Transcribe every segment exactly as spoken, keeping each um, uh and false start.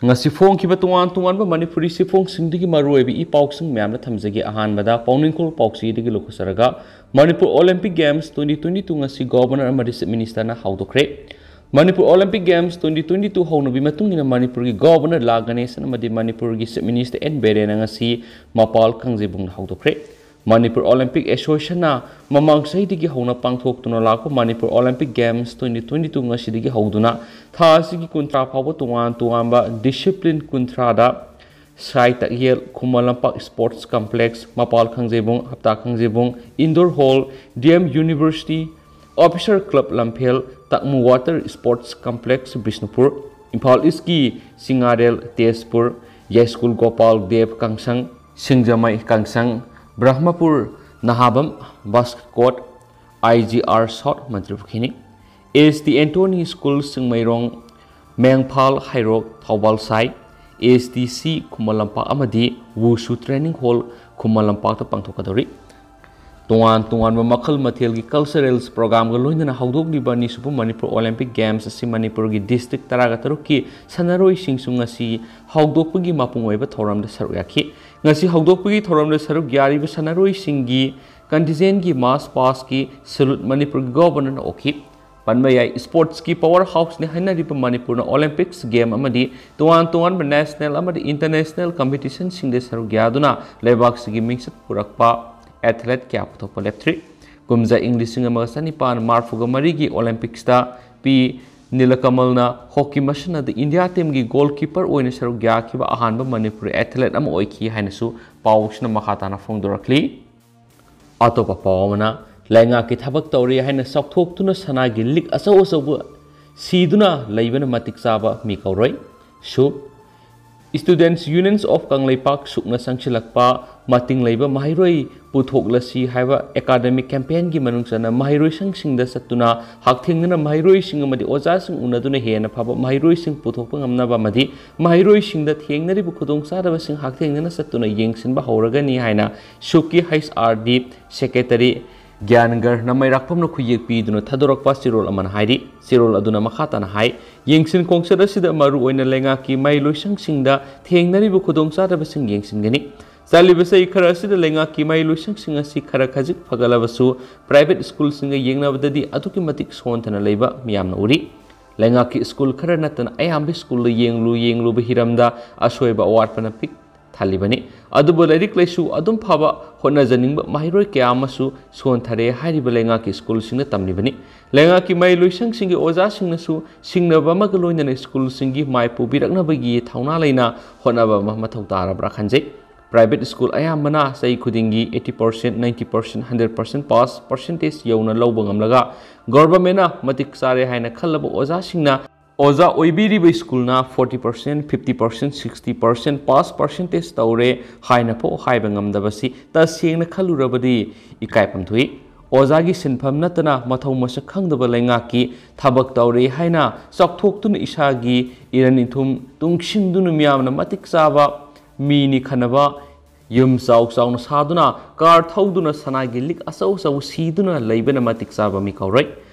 ꯉꯁꯤ ꯐꯣꯡꯈꯤꯕ ꯇꯣꯉꯥꯟ ꯇꯣꯉꯥꯟꯕ ꯃꯅꯤꯄꯨꯔꯤ ꯆꯦꯐꯣꯡꯁꯤꯡꯗꯒꯤ ꯃꯔꯨꯑꯣꯏꯕ ꯏ ꯄꯥꯎꯁꯤꯡ ꯃꯌꯥꯝꯗ ꯊꯝꯖꯒꯦ꯫ ꯑꯍꯥꯟꯕꯗ ꯄꯥꯎꯅꯤꯡꯈꯣꯜ ꯄꯥꯎꯆꯦꯗꯒꯤ ꯂꯧꯈꯠꯆꯔꯒ, Manipur Olympic games twenty twenty two ꯉꯁꯤ ꯒꯣꯚꯔꯅꯔ ꯑꯃꯗꯤ ꯆꯤꯐ ꯃꯤꯅꯤꯁꯇꯔꯅ ꯍꯧꯗꯣꯛꯈ꯭ꯔꯦ꯫ Manipur Olympic games twenty twenty two ꯍꯧꯅꯕꯤ ꯃꯇꯨꯡ ꯏꯟꯅ ꯃꯅꯤꯄꯨꯔꯒꯤ ꯒꯣꯚꯔꯅꯔ ꯂꯥ ꯒꯅꯦꯁꯟ ꯑꯃꯗꯤ ꯃꯅꯤꯄꯨꯔꯒꯤ ꯆꯤꯐ ꯃꯤꯅꯤꯁꯇꯔ ꯑꯦꯟ ꯕꯤꯔꯦꯟꯅ ꯉꯁꯤ ꯃꯄꯥꯜ ꯀꯥꯡꯖꯩꯕꯨꯡꯗ ꯍꯧꯗꯣꯛꯈ꯭ꯔꯦ꯫ ꯃꯅꯤꯄꯨꯔ ꯑꯣꯂꯦꯝꯄꯤꯛ ꯑꯦꯁꯣꯁꯤꯌꯦꯁꯟꯅ ꯃꯃꯥꯡ ꯆꯍꯤꯗꯒꯤ ꯍꯧꯅ ꯄꯥꯡꯊꯣꯛꯇꯨꯅ ꯂꯥꯛꯄ Manipur Olympic games twenty twenty two ꯉꯁꯤꯗꯒꯤ ꯍꯧꯗꯨꯅ ꯊꯥ ꯑꯁꯤꯒꯤ ꯀꯨꯟꯊ꯭ꯔꯥ ꯐꯥꯎꯕ ꯇꯣꯉꯥꯟ ꯇꯣꯉꯥꯟꯕ ꯗꯤꯁꯤꯄ꯭ꯂꯤꯟ ꯀꯨꯟꯊ꯭ꯔꯥꯗ ꯁꯥꯏ ꯇꯛꯌꯦꯜ, ꯈꯨꯃꯟ ꯂꯝꯄꯥꯛ ꯁ꯭ꯄꯣꯔꯠꯁ ꯀꯝꯄ꯭ꯂꯦꯛꯁ, ꯃꯄꯥꯜ Kangjeibung, Hapta Kangjeibung, indoor hall, D M university, officer club Lamphel, Takmu water sports complex Bishnupur, Imphal ꯏꯁꯀꯤ Chingarel Tezpur, Yaiskul Gopal Dev Kangsang, Singjamei Kangsang, Brahmapur Nahabam basket court, I G R south ꯃꯟꯇ꯭ꯔꯤꯄꯨꯈ꯭ꯔꯤꯅꯤ꯫ S T Anthony school Chingmeirong, Mengphal Heirok Thoubal ꯁꯥꯏ, ꯑꯦꯁ ꯇꯤ ꯁꯤ ꯈꯨꯃꯟ ꯂꯝꯄꯥꯛ ꯑꯃꯗꯤ ꯋꯨꯁꯨ ꯇ꯭ꯔꯦꯅꯤꯡ ꯍꯣꯜ ꯈꯨꯃꯟ ꯂꯝꯄꯥꯛꯇ ꯄꯥꯡꯊꯣꯛꯀꯗꯧꯔꯤ꯫ ꯇꯣꯉꯥꯟ ꯇꯣꯉꯥꯟꯕ ꯃꯈꯜ ꯃꯊꯦꯜꯒꯤ ꯀꯜꯆꯔꯦꯜꯁ ꯄ꯭ꯔꯣꯒ꯭ꯔꯥꯝꯒ ꯂꯣꯏꯅꯅ ꯍꯧꯗꯣꯛꯂꯤꯕ ꯑꯅꯤꯁꯨꯕ ꯃꯅꯤꯄꯨꯔ ꯑꯣꯂꯦꯝꯄꯤꯛ ꯒꯦꯝꯁ ꯑꯁꯤ ꯃꯅꯤꯄꯨꯔꯒꯤ ꯗꯤꯁꯇ꯭ꯔꯤꯛ ꯇꯔꯥꯒ ꯇꯔꯨꯛꯀꯤ ꯁꯥꯟꯅꯔꯣꯏꯁꯤꯡꯁꯨ ꯉꯁꯤ ꯍꯧꯗꯣꯛꯄꯒꯤ ꯃꯄꯨꯡ ꯑꯣꯏꯕ ꯊꯧꯔꯝꯗ ꯁꯔꯨꯛ ꯌꯥꯈꯤ꯫ ꯉꯁꯤ ꯍꯧꯗꯣꯛꯄꯒꯤ ꯊꯧꯔꯝꯗ ꯁꯔꯨꯛ ꯌꯥꯔꯤꯕ ꯁꯥꯟꯅꯔꯣꯏꯁꯤꯡꯒꯤ ꯀꯟꯇꯤꯟꯖꯦꯟꯒꯤ ꯃꯥꯔꯆ ꯄꯥꯁꯀꯤ ꯁꯦꯂꯨꯠ ꯃꯅꯤꯄꯨꯔꯒꯤ ꯒꯣꯚꯔꯅꯔꯅ ꯑꯣꯛꯈꯤ꯫ ꯄꯟꯕ ꯌꯥꯏ, ꯁ꯭ꯄꯣꯔꯠꯁꯀꯤ ꯄꯥꯋꯔ ꯍꯥꯎꯁꯅꯤ ꯍꯥꯏꯅꯔꯤꯕ ꯃꯅꯤꯄꯨꯔꯅ ꯑꯣꯂꯦꯝꯄꯤꯛꯁ ꯒꯦꯝ ꯑꯃꯗꯤ ꯇꯣꯉꯥꯟ ꯇꯣꯉꯥꯟꯕ ꯅꯦꯁꯅꯦꯜ ꯑꯃꯗꯤ ꯏꯟꯇꯔꯅꯦꯁꯅꯦꯜ ꯀꯝꯄꯤꯇꯤꯁꯟꯁꯤꯡꯗ ꯁꯔꯨꯛ ꯌꯥꯗꯨꯅ ꯂꯩꯕꯥꯛꯁꯤꯒꯤ ꯃꯤꯡꯆꯠ ꯄꯨꯔꯛꯄ ꯑꯦꯊꯂꯦꯠ ꯀꯌꯥ ꯄꯨꯊꯣꯛꯄ ꯂꯦꯞꯇ꯭ꯔꯤ꯫ ꯀꯨꯝꯖꯥ ꯏꯪ ꯂꯤꯁꯤꯡ ꯑꯃꯒ ꯆꯅꯤꯄꯥꯟ ꯃꯔꯤꯐꯨꯒ ꯃꯔꯤꯒꯤ ꯑꯣꯂꯦꯝꯄꯤꯛꯁꯇ ꯄꯤ ꯅꯤꯂꯀꯃꯜꯅ ꯍꯣꯀꯤ ꯃꯁꯥꯟꯅꯗ ꯏꯟꯗꯤꯌꯥ ꯇꯤꯝꯒꯤ ꯒꯣꯜꯀꯤꯄꯔ ꯑꯣꯏꯅ ꯁꯔꯨꯛ ꯌꯥꯈꯤꯕ ꯑꯍꯥꯟꯕ ꯃꯅꯤꯄꯨꯔꯤ ꯑꯦꯊꯂꯦꯠ ꯑꯃ ꯑꯣꯏꯈꯤ ꯍꯥꯏꯅꯁꯨ ꯄꯥꯎꯁꯤꯅ ꯃꯈꯥ ꯇꯥꯅ ꯐꯣꯡꯗꯣꯔꯛꯂꯤ꯫ ꯑꯇꯣꯞꯄ ꯄꯥꯎ ꯑꯃꯅ, ꯂꯩꯉꯥꯛꯀꯤ ꯊꯕꯛ ꯇꯧꯔꯤ ꯍꯥꯏꯅ ꯆꯥꯎꯊꯣꯛꯇꯨꯅ ꯁꯅꯥꯒꯤ ꯂꯤꯛ ꯑꯆꯧ ꯑꯆꯧꯕ ꯁꯤꯗꯨꯅ ꯂꯩꯕꯅ ꯃꯇꯤꯛ ꯆꯥꯕ ꯃꯤ ꯀꯧꯔꯣꯏ꯫ ꯁꯨꯛ, Students Unions of ꯀꯪꯂꯩꯄꯥꯛ ꯁꯨꯛꯅ ꯆꯪꯁꯤꯜꯂꯛꯄ ꯃꯇꯤꯡ ꯂꯩꯕ ꯃꯍꯩꯔꯣꯏ ꯄꯨꯊꯣꯛꯂꯁꯤ ꯍꯥꯏꯕ ꯑꯦꯀꯥꯗꯃꯤꯛ ꯀꯦꯝꯄꯦꯟꯒꯤ ꯃꯅꯨꯡ ꯆꯟꯅ ꯃꯍꯩꯔꯣꯏ ꯁꯪꯁꯤꯡꯗ ꯆꯠꯇꯨꯅ ꯍꯛꯊꯦꯡꯅꯅ ꯃꯍꯩꯔꯣꯏꯁꯤꯡ ꯑꯃꯗꯤ ꯑꯣꯖꯥꯁꯤꯡ ꯎꯅꯗꯨꯅ ꯍꯦꯟꯅ ꯐꯕ ꯃꯍꯩꯔꯣꯏꯁꯤꯡ ꯄꯨꯊꯣꯛꯄ ꯉꯝꯅꯕ ꯑꯃꯗꯤ ꯃꯍꯩꯔꯣꯏꯁꯤꯡꯗ ꯊꯦꯡꯅꯔꯤꯕ ꯈꯨꯗꯣꯡꯆꯥꯗꯕꯁꯤꯡ ꯍꯛꯊꯦꯡꯅꯅ ꯆꯠꯇꯨꯅ ꯌꯦꯡꯁꯤꯟꯕ ꯍꯧꯔꯒꯅꯤ ꯍꯥꯏꯅ ꯁꯨꯛꯀꯤ ꯍꯩꯆ ꯑꯥꯔ ꯗꯤ ꯁꯦꯀ꯭ꯔꯦꯇꯔꯤ ꯒ꯭ꯌꯥꯟꯒꯔ ꯅꯃꯩꯔꯥꯛꯐꯝꯅ ꯈꯨꯌꯦꯛ ꯄꯤꯗꯨꯅ ꯊꯥꯗꯣꯔꯛꯄ ꯆꯦꯔꯣꯜ ꯑꯃꯅ ꯍꯥꯏꯔꯤ꯫ ꯆꯦꯔꯣꯜ ꯑꯗꯨꯅ ꯃꯈꯥ ꯇꯥꯅ ꯍꯥꯏ, ꯌꯦꯡꯁꯤꯟ ꯈꯣꯡꯆꯠ ꯑꯁꯤꯗ ꯃꯔꯨꯑꯣꯏꯅ ꯂꯩꯉꯥꯛꯀꯤ ꯃꯍꯩꯂꯣꯏꯁꯪꯁꯤꯡꯗ ꯊꯦꯡꯅꯔꯤꯕ ꯈꯨꯗꯣꯡꯆꯥꯗꯕꯁꯤꯡ ꯌꯦꯡꯁꯤꯟꯒꯅꯤ꯫ ꯆꯠꯂꯤꯕ ꯆꯍꯤ ꯈꯔ ꯑꯁꯤꯗ ꯂꯩꯉꯥꯛꯀꯤ ꯃꯍꯩꯂꯣꯏꯁꯪꯁꯤꯡ ꯑꯁꯤ ꯈꯔ ꯈꯖꯤꯛ ꯐꯒꯠꯂꯕꯁꯨ private schoolꯁꯤꯡꯒ ꯌꯦꯡꯅꯕꯗꯗꯤ ꯑꯗꯨꯛꯀꯤ ꯃꯇꯤꯛ ꯁꯣꯟꯊꯅ ꯂꯩꯕ ꯃꯤꯌꯥꯝꯅ ꯎꯔꯤ꯫ ꯂꯩꯉꯥꯛꯀꯤ school ꯈꯔ ꯅꯠꯇꯅ ꯑꯌꯥꯝꯕ schoolꯗ ꯌꯦꯡꯂꯨ ꯌꯦꯡꯂꯨꯕ ꯍꯤꯔꯝꯗ ꯑꯁꯣꯏꯕ ꯑꯋꯥꯠꯄꯅ ꯄꯤꯛ ꯊꯜꯂꯤꯕꯅꯤ꯫ ꯑꯗꯨꯕꯨ ꯂꯥꯏꯔꯤꯛ ꯂꯥꯏꯁꯨ ꯑꯗꯨꯝ ꯐꯕ ꯍꯣꯠꯅꯖꯅꯤꯡꯕ ꯃꯍꯩꯔꯣꯏ ꯀꯌꯥ ꯑꯃꯁꯨ ꯁꯣꯟꯊꯔꯦ ꯍꯥꯏꯔꯤꯕ ꯂꯩꯉꯥꯛꯀꯤ schoolꯁꯤꯡꯅ ꯇꯝꯂꯤꯕꯅꯤ꯫ ꯂꯩꯉꯥꯛꯀꯤ ꯃꯍꯩꯂꯣꯏꯁꯪꯁꯤꯡꯒꯤ ꯑꯣꯖꯥꯁꯤꯡꯅꯁꯨ ꯁꯤꯡꯅꯕ ꯑꯃꯒ ꯂꯣꯏꯅꯅ schoolꯁꯤꯡꯒꯤ ꯃꯥꯏ ꯄꯨꯕꯤꯔꯛꯅꯕꯒꯤ ꯊꯧꯅꯥ ꯂꯩꯅ ꯍꯣꯠꯅꯕ ꯑꯃ ꯃꯊꯧ ꯇꯥꯔꯕ꯭ꯔꯥ ꯈꯟꯖꯩ꯫ Private school ꯑꯌꯥꯝꯕꯅ ꯆꯍꯤ ꯈꯨꯗꯤꯡꯒꯤ eighty percent, ninety percent, hundred percent pass percentage ꯌꯧꯅ ꯂꯧꯕ ꯉꯝꯂꯒ governmentꯅ ꯃꯇꯤꯛ ꯆꯥꯔꯦ ꯍꯥꯏꯅ ꯈꯜꯂꯕ ꯑꯣꯖꯥꯁꯤꯡꯅ ꯑꯣꯖꯥ ꯑꯣꯏꯕꯤꯔꯤꯕ schoolꯅ forty percent, fifty percent, sixty percent pass percentage ꯇꯧꯔꯦ ꯍꯥꯏꯅ ꯐꯥꯎ ꯍꯥꯏꯕ ꯉꯝꯗꯕꯁꯤ ꯇꯁꯦꯡꯅ ꯈꯜꯂꯨꯔꯕꯗꯤ ꯏꯀꯥꯏꯐꯝ ꯊꯣꯛꯏ꯫ ꯑꯣꯖꯥꯒꯤ ꯁꯤꯟꯐꯝ ꯅꯠꯇꯅ ꯃꯊꯧ ꯃꯁꯛ ꯈꯪꯗꯕ ꯂꯩꯉꯥꯛꯀꯤ ꯊꯕꯛ ꯇꯧꯔꯦ ꯍꯥꯏꯅ ꯆꯥꯎꯊꯣꯛꯇꯨꯅ ꯏꯁꯥꯒꯤ ꯏꯔꯟ ꯏꯊꯨꯝ ꯇꯨꯡꯁꯤꯟꯗꯨꯅ ꯃꯤꯌꯥꯝꯅ ꯃꯇꯤꯛ ꯆꯥꯕ ꯃꯤꯅꯤ ꯈꯟꯅꯕ ꯌꯨꯝ ꯆꯥꯎ ꯆꯥꯎꯅ ꯁꯥꯗꯨꯅ, car ꯊꯧꯗꯨꯅ, ꯁꯅꯥꯒꯤ ꯂꯤꯛ ꯑꯆꯧ ꯑꯆꯧꯕ ꯁꯤꯗꯨꯅ ꯂꯩꯕꯅ ꯃꯇꯤꯛ ꯆꯥꯕ ꯃꯤ ꯀꯧꯔꯣꯏ꯫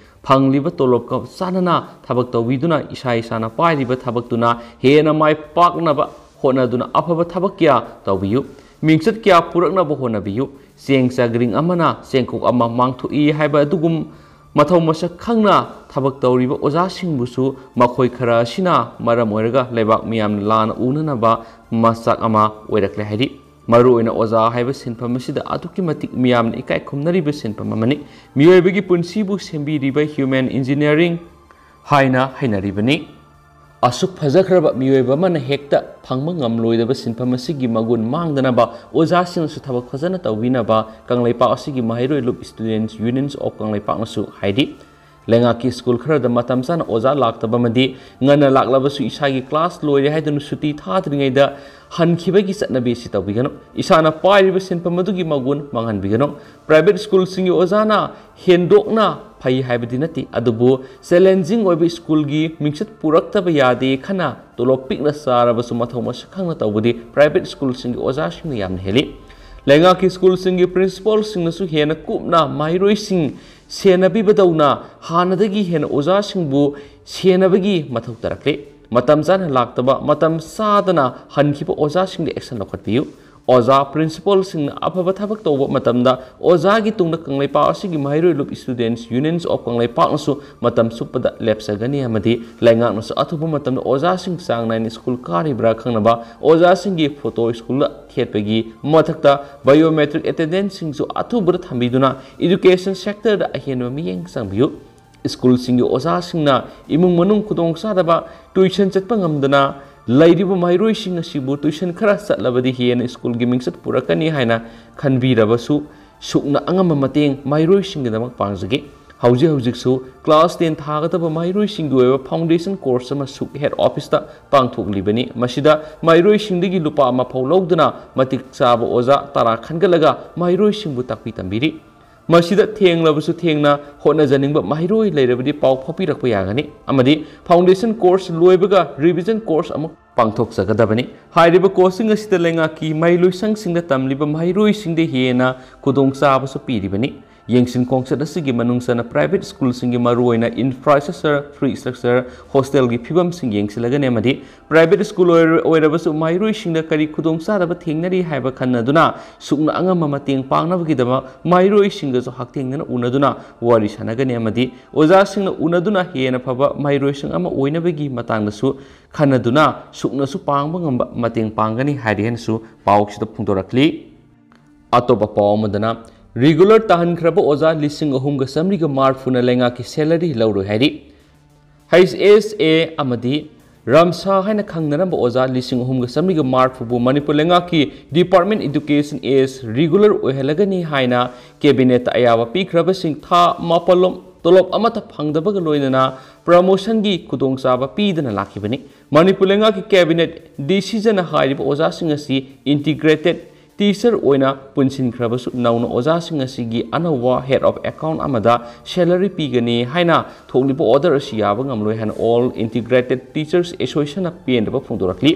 ꯐꯪꯂꯤꯕ ꯇꯣꯂꯣꯞꯀ ꯆꯥꯟꯅꯅ ꯊꯕꯛ ꯇꯧꯕꯤꯗꯨꯅ ꯏꯁꯥ ꯏꯁꯥꯅ ꯄꯥꯏꯔꯤꯕ ꯊꯕꯛꯇꯨꯅ ꯍꯦꯟꯅ ꯃꯥꯏ ꯄꯥꯛꯅꯕ ꯍꯣꯠꯅꯗꯨꯅ ꯑꯐꯕ ꯊꯕꯛ ꯀꯌꯥ ꯇꯧꯕꯤꯌꯨ꯫ ꯃꯤꯡꯆꯠ ꯀꯌꯥ ꯄꯨꯔꯛꯅꯕ ꯍꯣꯠꯅꯕꯤꯌꯨ꯫ ꯆꯦꯡ ꯆꯥꯒ꯭ꯔꯤꯡ ꯑꯃꯅ ꯆꯦꯡꯀꯣꯛ ꯑꯃ ꯃꯥꯡꯊꯣꯛꯏ ꯍꯥꯏꯕ ꯑꯗꯨꯒꯨꯝ ꯃꯊꯧ ꯃꯁꯛ ꯈꯪꯅ ꯊꯕꯛ ꯇꯧꯔꯤꯕ ꯑꯣꯖꯥꯁꯤꯡꯕꯨꯁꯨ ꯃꯈꯣꯏ ꯈꯔ ꯑꯁꯤꯅ ꯃꯔꯝ ꯑꯣꯏꯔꯒ ꯂꯩꯕꯥꯛ ꯃꯤꯌꯥꯝꯅ ꯂꯥꯟꯅ ꯎꯅꯅꯕ ꯃꯆꯥꯛ ꯑꯃ ꯑꯣꯏꯔꯛꯂꯦ ꯍꯥꯏꯔꯤ꯫ ꯃꯔꯨꯑꯣꯏꯅ ꯑꯣꯖꯥ ꯍꯥꯏꯕ ꯁꯤꯟꯐꯝ ꯑꯁꯤꯗ ꯑꯗꯨꯛꯀꯤ ꯃꯇꯤꯛ ꯃꯤꯌꯥꯝꯅ ꯏꯀꯥꯏ ꯈꯨꯝꯅꯔꯤꯕ ꯁꯤꯟꯐꯝ ꯑꯃꯅꯤ꯫ ꯃꯤꯑꯣꯏꯕꯒꯤ ꯄꯨꯟꯁꯤꯕꯨ ꯁꯦꯝꯕꯤꯔꯤꯕ human engineering ꯍꯥꯏꯅ ꯍꯥꯏꯅꯔꯤꯕꯅꯤ꯫ ꯑꯁꯨꯛ ꯐꯖꯈ꯭ꯔꯕ ꯃꯤꯑꯣꯏꯕ ꯑꯃꯅ ꯍꯦꯛꯇ ꯐꯪꯕ ꯉꯝꯂꯣꯏꯗꯕ ꯁꯤꯟꯐꯝ ꯑꯁꯤꯒꯤ ꯃꯒꯨꯟ ꯃꯥꯡꯗꯅꯕ ꯑꯣꯖꯥꯁꯤꯡꯅꯁꯨ ꯊꯕꯛ ꯐꯖꯅ ꯇꯧꯕꯤꯅꯕ ꯀꯪꯂꯩꯄꯥꯛ ꯑꯁꯤꯒꯤ ꯃꯍꯩꯔꯣꯏ ꯂꯨꯞ Students Unions of ꯀꯪꯂꯩꯄꯥꯛꯅꯁꯨ ꯍꯥꯏꯔꯤ꯫ ꯂꯩꯉꯥꯛꯀꯤ school ꯈꯔꯗ ꯃꯇꯝ ꯆꯥꯅ ꯑꯣꯖꯥ ꯂꯥꯛꯇꯕ ꯑꯃꯗꯤ ꯉꯟꯅ ꯂꯥꯛꯂꯕꯁꯨ ꯏꯁꯥꯒꯤ class ꯂꯣꯏꯔꯦ ꯍꯥꯏꯗꯨꯅ ꯁꯨꯇꯤ ꯊꯥꯗ꯭ꯔꯤꯉꯩꯗ ꯍꯟꯈꯤꯕꯒꯤ ꯆꯠꯅꯕꯤ ꯑꯁꯤ ꯇꯧꯕꯤꯒꯅꯨ꯫ ꯏꯁꯥꯅ ꯄꯥꯏꯔꯤꯕ ꯁꯤꯟꯐꯝ ꯑꯗꯨꯒꯤ ꯃꯒꯨꯟ ꯃꯥꯡꯍꯟꯕꯤꯒꯅꯨ꯫ Private schoolꯁꯤꯡꯒꯤ ꯑꯣꯖꯥꯅ ꯍꯦꯟꯗꯣꯛꯅ ꯐꯩ ꯍꯥꯏꯕꯗꯤ ꯅꯠꯇꯦ, ꯑꯗꯨꯕꯨ challenging ꯑꯣꯏꯕ schoolꯒꯤ ꯃꯤꯡꯆꯠ ꯄꯨꯔꯛꯇꯕ ꯌꯥꯗꯦ ꯈꯟꯅ ꯇꯣꯂꯣꯞ ꯄꯤꯛꯅ ꯆꯥꯔꯕꯁꯨ ꯃꯊꯧ ꯃꯁꯛ ꯈꯪꯅ ꯇꯧꯕꯗꯤ private schoolꯁꯤꯡꯒꯤ ꯑꯣꯖꯥꯁꯤꯡꯅ ꯌꯥꯝꯅ ꯍꯦꯜꯂꯤ꯫ ꯂꯩꯉꯥꯛꯀꯤ ꯁ꯭ꯀꯨꯜꯁꯤꯡꯒꯤ ꯄ꯭ꯔꯤꯟꯁꯤꯄꯥꯜꯁꯤꯡꯅꯁꯨ ꯍꯦꯟꯅ ꯀꯨꯞꯅ ꯃꯍꯩꯔꯣꯏꯁꯤꯡ ꯁꯦꯟꯅꯕꯤꯕꯗꯧꯅ ꯍꯥꯟꯅꯗꯒꯤ ꯍꯦꯟꯅ ꯑꯣꯖꯥꯁꯤꯡꯕꯨ ꯁꯦꯟꯅꯕꯒꯤ ꯃꯊꯧ ꯇꯥꯔꯛꯂꯤ꯫ ꯃꯇꯝ ꯆꯥꯅ ꯂꯥꯛꯇꯕ, ꯃꯇꯝ ꯆꯥꯗꯅ ꯍꯟꯈꯤꯕ ꯑꯣꯖꯥꯁꯤꯡꯗ action ꯂꯧꯈꯠꯄꯤꯌꯨ꯫ ꯑꯣꯖꯥ ꯄ꯭ꯔꯤꯟꯁꯤꯄꯥꯜꯁꯤꯡꯅ ꯑꯐꯕ ꯊꯕꯛ ꯇꯧꯕ ꯃꯇꯝꯗ ꯑꯣꯖꯥꯒꯤ ꯇꯨꯡꯗ ꯀꯪꯂꯩꯄꯥꯛ ꯑꯁꯤꯒꯤ ꯃꯍꯩꯔꯣꯏ ꯂꯨꯞ Students Unions of ꯀꯪꯂꯩꯄꯥꯛꯅꯁꯨ ꯃꯇꯝ ꯆꯨꯞꯄꯗ ꯂꯦꯞꯆꯒꯅꯤ ꯑꯃꯗꯤ ꯂꯩꯉꯥꯛꯅꯁꯨ ꯑꯊꯨꯕ ꯃꯇꯝꯗ ꯑꯣꯖꯥꯁꯤꯡ ꯆꯥꯡ ꯅꯥꯏꯅ ꯁ꯭ꯀꯨꯜ ꯀꯥꯔꯤꯕ꯭ꯔꯥ ꯈꯪꯅꯕ ꯑꯣꯖꯥꯁꯤꯡꯒꯤ ꯐꯣꯇꯣ ꯁ꯭ꯀꯨꯜꯗ ꯊꯦꯠꯄꯒꯤ ꯃꯊꯛꯇ biometric attendanceꯁꯤꯡꯁꯨ ꯑꯊꯨꯕꯗ ꯊꯝꯕꯤꯗꯨꯅ education sectorꯗ ꯑꯍꯦꯟꯕ ꯃꯤꯠꯌꯦꯡ ꯆꯪꯕꯤꯌꯨ꯫ ꯁ꯭ꯀꯨꯜꯁꯤꯡꯒꯤ ꯑꯣꯖꯥꯁꯤꯡꯅ ꯏꯃꯨꯡ ꯃꯅꯨꯡ ꯈꯨꯗꯣꯡꯆꯥꯗꯕ, tuition ꯆꯠꯄ ꯉꯝꯗꯅ ꯂꯩꯔꯤꯕ ꯃꯍꯩꯔꯣꯏꯁꯤꯡ ꯑꯁꯤꯕꯨ tuition ꯈꯔ ꯆꯠꯂꯕꯗꯤ ꯍꯦꯟꯅ ꯁ꯭ꯀꯨꯜꯒꯤ ꯃꯤꯡꯆꯠ ꯄꯨꯔꯛꯀꯅꯤ ꯍꯥꯏꯅ ꯈꯟꯕꯤꯔꯕꯁꯨ, ꯁꯨꯛꯅ ꯑꯉꯝꯕ ꯃꯇꯦꯡ ꯃꯍꯩꯔꯣꯏꯁꯤꯡꯒꯤꯗꯃꯛ ꯄꯥꯡꯖꯒꯦ꯫ ꯍꯧꯖꯤꯛ ꯍꯧꯖꯤꯛꯁꯨ class ten ꯊꯥꯒꯗꯕ ꯃꯍꯩꯔꯣꯏꯁꯤꯡꯒꯤ ꯑꯣꯏꯕ foundation course ꯑꯃꯁꯨ head officeꯇ ꯄꯥꯡꯊꯣꯛꯂꯤꯕꯅꯤ꯫ ꯃꯁꯤꯗ ꯃꯍꯩꯔꯣꯏꯁꯤꯡꯗꯒꯤ ꯂꯨꯄꯥ ꯑꯃ ꯐꯥꯎ ꯂꯧꯗꯅ ꯃꯇꯤꯛ ꯆꯥꯕ ꯑꯣꯖꯥ ꯇꯔꯥ ꯈꯟꯒꯠꯂꯒ ꯃꯍꯩꯔꯣꯏꯁꯤꯡꯕꯨ ꯇꯥꯛꯄꯤ ꯇꯝꯕꯤꯔꯤ꯫ ꯃꯁꯤꯗ ꯊꯦꯡꯂꯕꯁꯨ ꯊꯦꯡꯅ ꯍꯣꯠꯅꯖꯅꯤꯡꯕ ꯃꯍꯩꯔꯣꯏ ꯂꯩꯔꯕꯗꯤ ꯄꯥꯎ ꯐꯥꯎꯕꯤꯔꯛꯄ ꯌꯥꯒꯅꯤ ꯑꯃꯗꯤ foundation course ꯂꯣꯏꯕꯒ revision course ꯑꯃꯨꯛ ꯄꯥꯡꯊꯣꯛꯆꯒꯗꯕꯅꯤ꯫ ꯍꯥꯏꯔꯤꯕ courseꯁꯤꯡ ꯑꯁꯤꯗ ꯂꯩꯉꯥꯛꯀꯤ ꯃꯍꯩꯂꯣꯏꯁꯪꯁꯤꯡꯗ ꯇꯝꯂꯤꯕ ꯃꯍꯩꯔꯣꯏꯁꯤꯡꯗ ꯍꯦꯟꯅ ꯈꯨꯗꯣꯡꯆꯥꯕꯁꯨ ꯄꯤꯔꯤꯕꯅꯤ꯫ ꯌꯦꯡꯁꯤꯟ ꯈꯣꯡꯆꯠ ꯑꯁꯤꯒꯤ ꯃꯅꯨꯡ ꯆꯟꯅ private ꯁ꯭ꯀꯨꯜꯁꯤꯡꯒꯤ ꯃꯔꯨꯑꯣꯏꯅ infrastructure, fee structure, hostelꯒꯤ ꯐꯤꯕꯝꯁꯤꯡ ꯌꯦꯡꯁꯤꯜꯂꯒꯅꯤ ꯑꯃꯗꯤ private ꯁ꯭ꯀꯨꯜ ꯑꯣꯏꯔ-, ꯑꯣꯏꯔꯕꯁꯨ ꯃꯍꯩꯔꯣꯏꯁꯤꯡꯗ ꯀꯔꯤ ꯈꯨꯗꯣꯡꯆꯥꯗꯕ ꯊꯦꯡꯅꯔꯤ ꯍꯥꯏꯕ ꯈꯟꯅꯗꯨꯅ ꯁꯨꯛꯅ ꯑꯉꯝꯕ ꯃꯇꯦꯡ ꯄꯥꯡꯅꯕꯒꯤꯗꯃꯛ ꯃꯍꯩꯔꯣꯏꯁꯤꯡꯒꯁꯨ ꯍꯛꯊꯦꯡꯅꯅ ꯎꯅꯗꯨꯅ ꯋꯥꯔꯤ ꯁꯥꯟꯅꯒꯅꯤ ꯑꯃꯗꯤ ꯑꯣꯖꯥꯁꯤꯡꯅ ꯎꯅꯗꯨꯅ ꯍꯦꯟꯅ ꯐꯕ ꯃꯍꯩꯔꯣꯏꯁꯪ ꯑꯃ ꯑꯣꯏꯅꯕꯒꯤ ꯃꯇꯥꯡꯗꯁꯨ ꯈꯟꯅꯗꯨꯅ ꯁꯨꯛꯅꯁꯨ ꯄꯥꯡꯕ ꯉꯝꯕ ꯃꯇꯦꯡ ꯄꯥꯡꯒꯅꯤ ꯍꯥꯏꯔꯤ ꯍꯥꯏꯅꯁꯨ ꯄꯥꯎꯁꯤꯗ ꯐꯣꯡꯗꯣꯔꯛꯂꯤ꯫ ꯑꯇꯣꯞꯄ ꯄꯥꯎ ꯑꯃꯗꯅ, regular ꯇꯥꯍꯟꯈ꯭ꯔꯕ ꯑꯣꯖꯥ ꯂꯤꯁꯤꯡ ꯑꯍꯨꯝꯒ ꯆꯥꯃꯔꯤꯒ ꯃꯔꯤꯐꯨꯅ ꯂꯩꯉꯥꯛꯀꯤ salary ꯂꯧꯔꯣꯏ ꯍꯥꯏꯔꯤ꯫ H S A ꯑꯃꯗꯤ ꯔꯝꯁꯥ ꯍꯥꯏꯅ ꯈꯪꯅꯔꯝꯕ ꯑꯣꯖꯥ ꯂꯤꯁꯤꯡ ꯑꯍꯨꯝꯒ ꯆꯥꯃꯔꯤꯒ ꯃꯔꯤꯐꯨꯕꯨ ꯃꯅꯤꯄꯨꯔ ꯂꯩꯉꯥꯛꯀꯤ Department Education as regular ꯑꯣꯏꯍꯜꯂꯒꯅꯤ ꯍꯥꯏꯅ cabinetꯇ ꯑꯌꯥꯕ ꯄꯤꯈ꯭ꯔꯕꯁꯤꯡ ꯊꯥ ꯃꯥꯄꯜꯂꯣꯝ ꯇꯣꯂꯣꯞ ꯑꯃꯠꯇ ꯐꯪꯗꯕꯒ ꯂꯣꯏꯅꯅ promotionꯒꯤ ꯈꯨꯗꯣꯡꯆꯥꯕ ꯄꯤꯗꯅ ꯂꯥꯛꯈꯤꯕꯅꯤ꯫ ꯃꯅꯤꯄꯨꯔ ꯂꯩꯉꯥꯛꯀꯤ cabinet decisionꯅ ꯍꯥꯏꯔꯤꯕ ꯑꯣꯖꯥꯁꯤꯡ ꯑꯁꯤ integrated teacher ꯑꯣꯏꯅ ꯄꯨꯟꯁꯤꯟꯈ꯭ꯔꯕꯁꯨ, ꯅꯧꯅ ꯑꯣꯖꯥꯁꯤꯡ ꯑꯁꯤꯒꯤ ꯑꯅꯧꯕ head of account ꯑꯃꯗ salary ꯄꯤꯒꯅꯤ ꯍꯥꯏꯅ ꯊꯣꯛꯂꯤꯕ order ꯑꯁꯤ ꯌꯥꯕ ꯉꯝꯂꯣꯏ ꯍꯥꯏꯅ All Integrated Teachers Associationꯅ ꯄꯦꯟꯗꯕ ꯐꯣꯡꯗꯣꯔꯛꯂꯤ꯫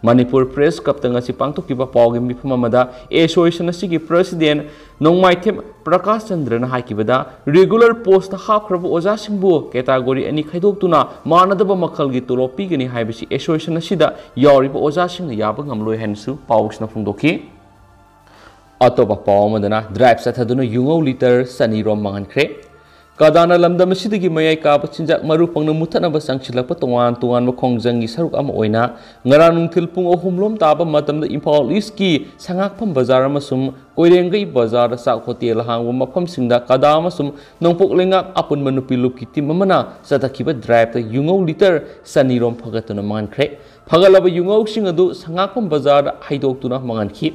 ꯃꯅꯤꯄꯨꯔ ꯄ꯭ꯔꯦꯁ ꯀ꯭ꯂꯕꯇ ꯉꯁꯤ ꯄꯥꯡꯊꯣꯛꯈꯤꯕ ꯄꯥꯎꯒꯤ ꯃꯤꯐꯝ ꯑꯃꯗ ꯑꯦꯁꯣꯁꯤꯌꯦꯁꯟ ꯑꯁꯤꯒꯤ ꯄ꯭ꯔꯁꯤꯗꯦꯟ ꯅꯣꯡꯃꯥꯏꯊꯦꯝ ꯄ꯭ꯔꯀꯥꯁ ꯆꯟꯗ꯭ꯔꯅ ꯍꯥꯏꯈꯤꯕꯗ, ꯔꯤꯒꯨꯂꯔ ꯄꯣꯁꯇ ꯍꯥꯞꯈ꯭ꯔꯕ ꯑꯣꯖꯥꯁꯤꯡꯕꯨ ꯀꯦꯇꯥꯒꯣꯔꯤ ꯑꯅꯤ ꯈꯥꯏꯗꯣꯛꯇꯨꯅ ꯃꯥꯟꯅꯗꯕ ꯃꯈꯜꯒꯤ ꯇꯣꯂꯣꯞ ꯄꯤꯒꯅꯤ ꯍꯥꯏꯕꯁꯤ ꯑꯦꯁꯣꯁꯤꯌꯦꯁꯟ ꯑꯁꯤꯗ ꯌꯥꯎꯔꯤꯕ ꯑꯣꯖꯥꯁꯤꯡꯅ ꯌꯥꯕ ꯉꯝꯂꯣꯏ ꯍꯥꯏꯅꯁꯨ ꯄꯥꯎꯁꯤꯅ ꯐꯣꯡꯗꯣꯛꯈꯤ꯫ ꯑꯇꯣꯞꯄ ꯄꯥꯎ ꯑꯃꯗꯅ, ꯗ꯭ꯔꯥꯏꯚ ꯆꯠꯊꯗꯨꯅ ꯌꯨꯉꯧ ꯂꯤꯇꯔ ꯆꯅꯤꯔꯣꯝ ꯃꯥꯡꯍꯟꯈ꯭ꯔꯦ꯫ ꯀꯗꯥꯅ ꯂꯝꯗꯝ ꯑꯁꯤꯗꯒꯤ ꯃꯌꯥꯏ ꯀꯥꯕ ꯆꯤꯟꯖꯥꯛ ꯃꯔꯨ ꯐꯪꯅ ꯃꯨꯠꯊꯠꯅꯕ ꯆꯪꯁꯤꯜꯂꯛꯄ ꯇꯣꯉꯥꯟ ꯇꯣꯉꯥꯟꯕ ꯈꯣꯡꯖꯪꯒꯤ ꯁꯔꯨꯛ ꯑꯃ ꯑꯣꯏꯅ, ꯉꯔꯥꯡ ꯅꯨꯡꯊꯤꯜ ꯄꯨꯡ ꯑꯍꯨꯝ ꯂꯣꯝ ꯇꯥꯕ ꯃꯇꯝꯗ ꯏꯝꯐꯥꯜ ꯏꯁꯀꯤ ꯁꯉꯥꯛꯐꯝ ꯕꯖꯥꯔ ꯑꯃꯁꯨꯡ ꯀꯣꯏꯔꯦꯡꯒꯩ ꯕꯖꯥꯔꯗ ꯆꯥꯛ ꯍꯣꯇꯦꯜ ꯍꯥꯡꯕ ꯃꯐꯝꯁꯤꯡꯗ ꯀꯗꯥ ꯑꯃꯁꯨꯡ ꯅꯣꯡꯄꯣꯛ ꯂꯩꯉꯥꯛ ꯑꯄꯨꯟꯕ ꯅꯨꯄꯤ ꯂꯨꯞꯀꯤ ꯇꯤꯝ ꯑꯃꯅ ꯆꯠꯊꯈꯤꯕ ꯗ꯭ꯔꯥꯏꯚꯇ ꯌꯨꯉꯧ ꯂꯤꯇꯔ ꯆꯅꯤꯔꯣꯝ ꯐꯒꯠꯇꯨꯅ ꯃꯥꯡꯍꯟꯈ꯭ꯔꯦ꯫ ꯐꯒꯠꯂꯕ ꯌꯨꯉꯧꯁꯤꯡ ꯑꯗꯨ ꯁꯉꯥꯛꯐꯝ ꯕꯖꯥꯔꯗ ꯍꯩꯗꯣꯛꯇꯨꯅ ꯃꯥꯡꯍꯟꯈꯤ꯫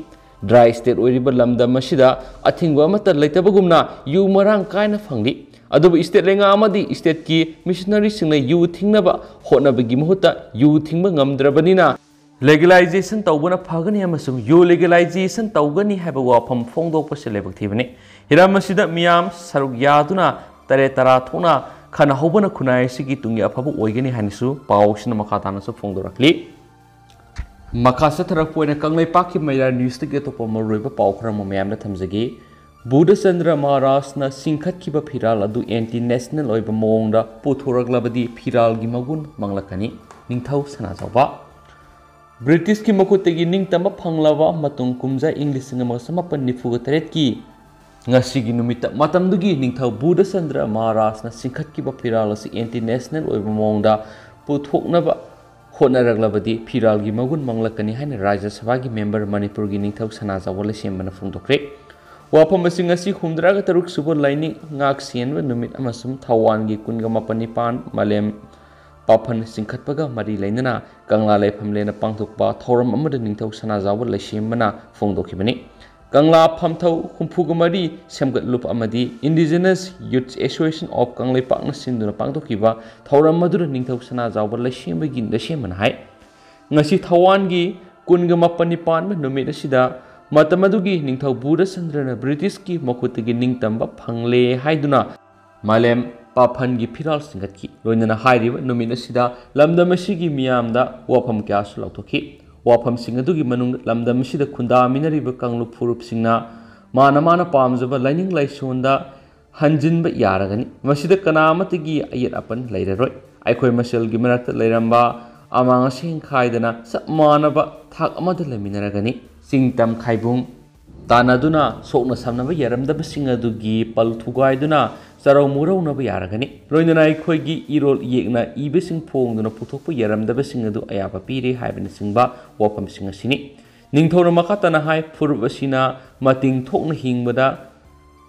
ꯗ꯭ꯔꯥꯏ ꯁ꯭ꯇꯦꯠ ꯑꯣꯏꯔꯤꯕ ꯂꯝꯗꯝ ꯑꯁꯤꯗ ꯑꯊꯤꯡꯕ ꯑꯃꯠꯇ ꯂꯩꯇꯕꯒꯨꯝꯅ ꯌꯨ ꯃꯔꯥꯡ ꯀꯥꯏꯅ ꯐꯪꯂꯤ꯫ ꯑꯗꯨꯕꯨ ꯁ꯭ꯇꯦꯠ ꯂꯩꯉꯥꯛ ꯑꯃꯗꯤ ꯁ꯭ꯇꯦꯠꯀꯤ ꯃꯤꯁꯅꯔꯤꯁꯤꯡꯅ ꯌꯨ ꯊꯤꯡꯅꯕ ꯍꯣꯠꯅꯕꯒꯤ ꯃꯍꯨꯠꯇ ꯌꯨ ꯊꯤꯡꯕ ꯉꯝꯗ꯭ꯔꯕꯅꯤꯅ, ꯂꯦꯒꯦꯂꯥꯏꯖꯦꯁꯟ ꯇꯧꯕꯅ ꯐꯒꯅꯤ ꯑꯃꯁꯨꯡ ꯌꯨ ꯂꯦꯒꯦꯂꯥꯏꯖꯦꯁꯟ ꯇꯧꯒꯅꯤ ꯍꯥꯏꯕ ꯋꯥꯐꯝ ꯐꯣꯡꯗꯣꯛꯄꯁꯦ ꯂꯥꯏꯕꯛ ꯊꯤꯕꯅꯤ꯫ ꯍꯤꯔꯝ ꯑꯁꯤꯗ ꯃꯤꯌꯥꯝ ꯁꯔꯨꯛ ꯌꯥꯗꯨꯅ ꯇꯔꯦꯠ ꯇꯔꯥ ꯊꯣꯛꯅ ꯈꯟꯅꯍꯧꯕꯅ ꯈꯨꯟꯅꯥꯏ ꯑꯁꯤꯒꯤ ꯇꯨꯡꯒꯤ ꯑꯐꯕ ꯑꯣꯏꯒꯅꯤ ꯍꯥꯏꯅꯁꯨ ꯄꯥꯎꯁꯤꯅ ꯃꯈꯥ ꯇꯥꯅꯁꯨ ꯐꯣꯡꯗꯣꯔꯛꯂꯤ꯫ ꯃꯈꯥ ꯆꯠꯊꯔꯛꯄ ꯑꯣꯏꯅ ꯀꯪꯂꯩꯄꯥꯛꯀꯤ ꯃꯩꯔꯥ ꯅ꯭ꯌꯨꯁꯇꯒꯤ ꯑꯇꯣꯞꯄ ꯃꯔꯨꯑꯣꯏꯕ ꯄꯥꯎ ꯈꯔ ꯑꯃ ꯃꯌꯥꯝꯗ ꯊꯝꯖꯒꯦ꯫ ꯕꯨꯙꯆꯟꯗ꯭ꯔ ꯃꯍꯥꯔꯥꯖꯅ ꯆꯤꯡꯈꯠꯈꯤꯕ ꯐꯤꯔꯥꯜ ꯑꯗꯨ ꯑꯦꯟꯇꯤ ꯅꯦꯁꯅꯦꯜ ꯑꯣꯏꯕ ꯃꯑꯣꯡꯗ ꯄꯨꯊꯣꯔꯛꯂꯕꯗꯤ ꯐꯤꯔꯥꯜꯒꯤ ꯃꯒꯨꯟ ꯃꯥꯡꯂꯛꯀꯅꯤ꯫ ꯅꯤꯡꯊꯧ ꯁꯅꯥꯖꯥꯎꯕ꯫ ꯕ꯭ꯔꯤꯇꯤꯁꯀꯤ ꯃꯈꯨꯠꯇꯒꯤ ꯅꯤꯡꯇꯝꯕ ꯐꯪꯂꯕ ꯃꯇꯨꯡ ꯀꯨꯝꯖꯥ ꯏꯪ ꯂꯤꯁꯤꯡ ꯑꯃꯒ ꯆꯃꯥꯄꯟ ꯅꯤꯐꯨꯒ ꯇꯔꯦꯠꯀꯤ ꯉꯁꯤꯒꯤ ꯅꯨꯃꯤꯠꯇ ꯃꯇꯝꯗꯨꯒꯤ ꯅꯤꯡꯊꯧ ꯕꯨꯙꯆꯟꯗ꯭ꯔ ꯃꯍꯥꯔꯥꯖꯅ ꯆꯤꯡꯈꯠꯈꯤꯕ ꯐꯤꯔꯥꯜ ꯑꯁꯤ ꯑꯦꯟꯇꯤ ꯅꯦꯁꯅꯦꯜ ꯑꯣꯏꯕ ꯃꯑꯣꯡꯗ ꯄꯨꯊꯣꯛꯅꯕ ꯍꯣꯠꯅꯔꯛꯂꯕꯗꯤ ꯐꯤꯔꯥꯜꯒꯤ ꯃꯒꯨꯟ ꯃꯥꯡꯂꯛꯀꯅꯤ ꯍꯥꯏꯅ ꯔꯥꯖ꯭ꯌ ꯁꯚꯥꯒꯤ ꯃꯦꯝꯕꯔ ꯃꯅꯤꯄꯨꯔꯒꯤ ꯅꯤꯡꯊꯧ ꯁꯅꯥꯖꯥꯎꯕ ꯂꯩꯁꯦꯝꯕꯅ ꯐꯣꯡꯗꯣꯛꯈ꯭ꯔꯦ꯫ ꯋꯥꯐꯝ ꯑꯁꯤ ꯉꯁꯤ ꯍꯨꯝꯗ꯭ꯔꯥꯒ ꯇꯔꯨꯛ ꯁꯨꯕ ꯂꯥꯏꯅꯤꯡ ꯉꯥꯛ ꯁꯦꯟꯕ ꯅꯨꯃꯤꯠ ꯑꯃꯁꯨꯡ ꯊꯧꯋꯥꯟꯒꯤ ꯀꯨꯟꯒ ꯃꯥꯄꯟ ꯅꯤꯄꯥꯟ ꯃꯥꯂꯦꯝ ꯄꯥꯐꯟ ꯆꯤꯡꯈꯠꯄꯒ ꯃꯔꯤ ꯂꯩꯅꯅ ꯀꯪꯂꯥ ꯂꯩꯐꯝꯂꯦꯟꯗ ꯄꯥꯡꯊꯣꯛꯄ ꯊꯧꯔꯝ ꯑꯃꯗ ꯅꯤꯡꯊꯧ ꯁꯅꯥꯖꯥꯎꯕ ꯂꯩꯁꯦꯝꯕꯅ ꯐꯣꯡꯗꯣꯛꯈꯤꯕꯅꯤ꯫ ꯀꯪꯂꯥ ꯐꯝꯊꯧ ꯍꯨꯝꯐꯨꯒ ꯃꯔꯤ ꯁꯦꯝꯒꯠꯂꯨꯞ ꯑꯃꯗꯤ Indigenous Youth Association of ꯀꯪꯂꯩꯄꯥꯛꯅ ꯁꯤꯟꯗꯨꯅ ꯄꯥꯡꯊꯣꯛꯈꯤꯕ ꯊꯧꯔꯝ ꯑꯗꯨꯗ ꯅꯤꯡꯊꯧ ꯁꯅꯥꯖꯥꯎꯕ ꯂꯩꯁꯦꯝꯕꯒꯤ ꯂꯩꯁꯦꯝꯕꯅ ꯍꯥꯏ, ꯉꯁꯤ ꯊꯧꯋꯥꯟꯒꯤ ꯀꯨꯟꯒ ꯃꯥꯄꯟꯅꯤ ꯄꯥꯟꯕ ꯅꯨꯃꯤꯠ ꯑꯁꯤꯗ ꯃꯇꯝ ꯑꯗꯨꯒꯤ ꯅꯤꯡꯊꯧ ꯕꯨꯙꯆꯟꯗ꯭ꯔꯅ ꯕ꯭ꯔꯤꯇꯤꯁꯀꯤ ꯃꯈꯨꯠꯇꯒꯤ ꯅꯤꯡꯇꯝꯕ ꯐꯪꯂꯦ ꯍꯥꯏꯗꯨꯅ ꯃꯥꯂꯦꯝ ꯄꯥꯐꯟꯒꯤ ꯐꯤꯔꯥꯜ ꯆꯤꯡꯈꯠꯈꯤ꯫ ꯂꯣꯏꯅꯅ ꯍꯥꯏꯔꯤꯕ ꯅꯨꯃꯤꯠ ꯑꯁꯤꯗ ꯂꯝꯗꯝ ꯑꯁꯤꯒꯤ ꯃꯤꯌꯥꯝꯗ ꯋꯥꯐꯝ ꯀꯌꯥꯁꯨ ꯂꯥꯎꯊꯣꯛꯈꯤ꯫ ꯋꯥꯐꯝꯁꯤꯡ ꯑꯗꯨꯒꯤ ꯃꯅꯨꯡꯗ ꯂꯝꯗꯝ ꯑꯁꯤꯗ ꯈꯨꯟꯗꯥꯃꯤꯟꯅꯔꯤꯕ ꯀꯥꯡꯂꯨꯞ ꯐꯨꯔꯨꯞꯁꯤꯡꯅ ꯃꯥꯅ ꯃꯥꯅ ꯄꯥꯝꯖꯕ ꯂꯥꯏꯅꯤꯡ ꯂꯥꯏꯁꯣꯟꯗ ꯍꯟꯖꯤꯟꯕ ꯌꯥꯔꯒꯅꯤ꯫ ꯃꯁꯤꯗ ꯀꯅꯥ ꯑꯃꯠꯇꯒꯤ ꯑꯌꯦꯠ ꯑꯄꯟ ꯂꯩꯔꯔꯣꯏ꯫ ꯑꯩꯈꯣꯏ ꯃꯁꯦꯜꯒꯤ ꯃꯔꯛꯇ ꯂꯩꯔꯝꯕ ꯑꯃꯥꯡ ꯑꯁꯦꯡ ꯈꯥꯏꯗꯅ ꯆꯞ ꯃꯥꯟꯅꯕ ꯊꯥꯛ ꯑꯃꯗ ꯂꯩꯃꯤꯟꯅꯔꯒꯅꯤ꯫ ꯆꯤꯡ ꯇꯝ ꯈꯥꯏꯕꯨꯡ ꯇꯥꯟꯅꯗꯨꯅ ꯁꯣꯛꯅ ꯁꯝꯅꯕ ꯌꯥꯔꯝꯗꯕꯁꯤꯡ ꯑꯗꯨꯒꯤ ꯄꯜ ꯊꯨꯒꯥꯏꯗꯨꯅ ꯆꯔꯧ ꯃꯨꯔꯧꯅꯕ ꯌꯥꯔꯒꯅꯤ꯫ ꯂꯣꯏꯅꯅ ꯑꯩꯈꯣꯏꯒꯤ ꯏꯔꯣꯜ ꯏꯌꯦꯛꯅ ꯏꯕꯁꯤꯡ ꯐꯣꯡꯗꯨꯅ ꯄꯨꯊꯣꯛꯄ ꯌꯥꯔꯝꯗꯕꯁꯤꯡ ꯑꯗꯨ ꯑꯌꯥꯕ ꯄꯤꯔꯦ ꯍꯥꯏꯕꯅꯆꯤꯡꯕ ꯋꯥꯐꯝꯁꯤꯡ ꯑꯁꯤꯅꯤ꯫ ꯅꯤꯡꯊꯧꯅ ꯃꯈꯥ ꯇꯥꯅ ꯍꯥꯏ, ꯐꯨꯔꯨꯞ ꯑꯁꯤꯅ ꯃꯇꯤꯡ ꯊꯣꯛꯅ ꯍꯤꯡꯕꯗ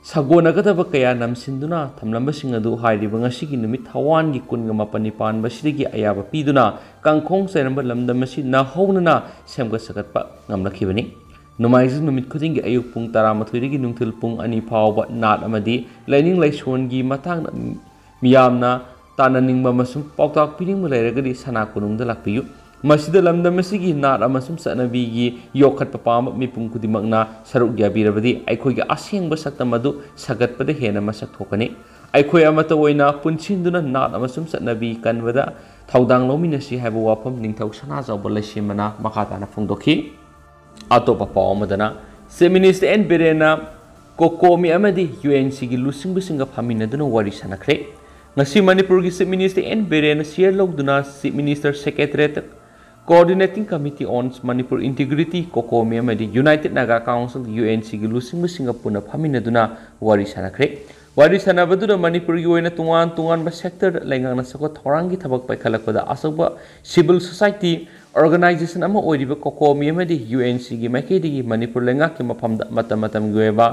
ꯁꯥꯒꯣꯟꯅꯒꯗꯕ ꯀꯌꯥ ꯅꯝꯁꯤꯟꯗꯨꯅ ꯊꯝꯂꯝꯕꯁꯤꯡ ꯑꯗꯨ ꯍꯥꯏꯔꯤꯕ ꯉꯁꯤꯒꯤ ꯅꯨꯃꯤꯠ ꯊꯋꯥꯟꯒꯤ ꯀꯨꯟꯒ ꯃꯥꯄꯟꯅꯤ ꯄꯥꯟꯕꯁꯤꯗꯒꯤ ꯑꯌꯥꯕ ꯄꯤꯗꯨꯅ ꯀꯥꯡꯈꯣꯡ ꯆꯥꯏꯔꯝꯕ ꯂꯝꯗꯝ ꯑꯁꯤ ꯅꯧꯍꯧꯅꯅ ꯁꯦꯝꯒꯠ ꯁꯥꯒꯠꯄ ꯉꯝꯂꯛꯈꯤꯕꯅꯤ꯫ ꯅꯣꯡꯃꯥꯏꯖꯤꯡ ꯅꯨꯃꯤꯠ ꯈꯨꯗꯤꯡꯒꯤ ꯑꯌꯨꯛ ꯄꯨꯡ ꯇꯔꯥꯃꯥꯊꯣꯏꯗꯒꯤ ꯅꯨꯡꯊꯤꯜ ꯄꯨꯡ ꯑꯅꯤ ꯐꯥꯎꯕ ꯅꯥꯠ ꯑꯃꯗꯤ ꯂꯥꯏꯅꯤꯡ ꯂꯥꯏꯁꯣꯟꯒꯤ ꯃꯇꯥꯡꯗ ꯃꯤꯌꯥꯝꯅ ꯇꯥꯟꯅꯅꯤꯡꯕ ꯑꯃꯁꯨꯡ ꯄꯥꯎꯇꯥꯛ ꯄꯤꯅꯤꯡꯕ ꯂꯩꯔꯒꯗꯤ ꯁꯅꯥ ꯀꯣꯅꯨꯡꯗ ꯂꯥꯛꯄꯤꯌꯨ꯫ ꯃꯁꯤꯗ ꯂꯝꯗꯝ ꯑꯁꯤꯒꯤ ꯅꯥꯠ ꯑꯃꯁꯨꯡ ꯆꯠꯅꯕꯤꯒꯤ ꯌꯣꯛꯈꯠꯄ ꯄꯥꯝꯕ ꯃꯤꯄꯨꯝ ꯈꯨꯗꯤꯡꯃꯛꯅ ꯁꯔꯨꯛ ꯌꯥꯕꯤꯔꯕꯗꯤ ꯑꯩꯈꯣꯏꯒꯤ ꯑꯁꯦꯡꯕ ꯁꯛꯇꯝ ꯑꯗꯨ ꯁꯥꯒꯠꯄꯗ ꯍꯦꯟꯅ ꯃꯁꯛ ꯊꯣꯛꯀꯅꯤ꯫ ꯑꯩꯈꯣꯏ ꯑꯃꯠꯇ ꯑꯣꯏꯅ ꯄꯨꯟꯁꯤꯟꯗꯨꯅ ꯅꯥꯠ ꯑꯃꯁꯨꯡ ꯆꯠꯅꯕꯤ ꯀꯟꯕꯗ ꯊꯧꯗꯥꯡ ꯂꯧꯃꯤꯟꯅꯁꯤ ꯍꯥꯏꯕ ꯋꯥꯐꯝ ꯅꯤꯡꯊꯧ ꯁꯅꯥꯖꯥꯎꯕ ꯂꯩꯁꯦꯝꯕꯅ ꯃꯈꯥ ꯇꯥꯅ ꯐꯣꯡꯗꯣꯛꯈꯤ꯫ ꯑꯇꯣꯞꯄ ꯄꯥꯎ ꯑꯃꯗꯅ, Chief Minister ꯑꯦꯟ ꯕꯤꯔꯦꯟꯅ ꯀꯣꯀꯣꯃꯤ ꯑꯃꯗꯤ ꯌꯨ ꯑꯦꯟ ꯁꯤꯒꯤ ꯂꯨꯆꯤꯡꯕꯁꯤꯡꯒ ꯐꯝꯃꯤꯟꯅꯗꯨꯅ ꯋꯥꯔꯤ ꯁꯥꯟꯅꯈ꯭ꯔꯦ꯫ ꯉꯁꯤ ꯃꯅꯤꯄꯨꯔꯒꯤ Chief Minister ꯑꯦꯟ ꯕꯤꯔꯦꯟꯅ ꯁꯤꯌꯔ ꯂꯧꯗꯨꯅ Chief Minister Secretariat Coordinating Committee on Manipur Integrity, ꯀꯣꯀꯣꯃꯤ ꯑꯃꯗꯤ United Naga Council, U N ꯁꯤꯒꯤ ꯂꯨꯆꯤꯡꯕꯁꯤꯡꯒ ꯄꯨꯟꯅ ꯐꯝꯃꯤꯟꯅꯗꯨꯅ ꯋꯥꯔꯤ ꯁꯥꯟꯅꯈ꯭ꯔꯦ꯫ ꯋꯥꯔꯤ ꯁꯥꯟꯅꯕꯗꯨꯗ ꯃꯅꯤꯄꯨꯔꯒꯤ ꯑꯣꯏꯅ ꯇꯣꯉꯥꯟ ꯇꯣꯉꯥꯟꯕ sector ꯂꯩꯉꯥꯛꯅ ꯆꯥꯎꯈꯠ ꯊꯧꯔꯥꯡꯒꯤ ꯊꯕꯛ ꯄꯥꯏꯈꯠꯂꯛꯄꯗ ꯑꯆꯧꯕ civil society organization ꯑꯃ ꯑꯣꯏꯔꯤꯕ ꯀꯣꯀꯣꯃꯤ ꯑꯃꯗꯤ ꯌꯨ ꯑꯦꯟ ꯁꯤꯒꯤ ꯃꯥꯏꯀꯩꯗꯒꯤ ꯃꯅꯤꯄꯨꯔ ꯂꯩꯉꯥꯛꯀꯤ ꯃꯐꯝꯗ ꯃꯇꯝ ꯃꯇꯝꯒꯤ ꯑꯣꯏꯕ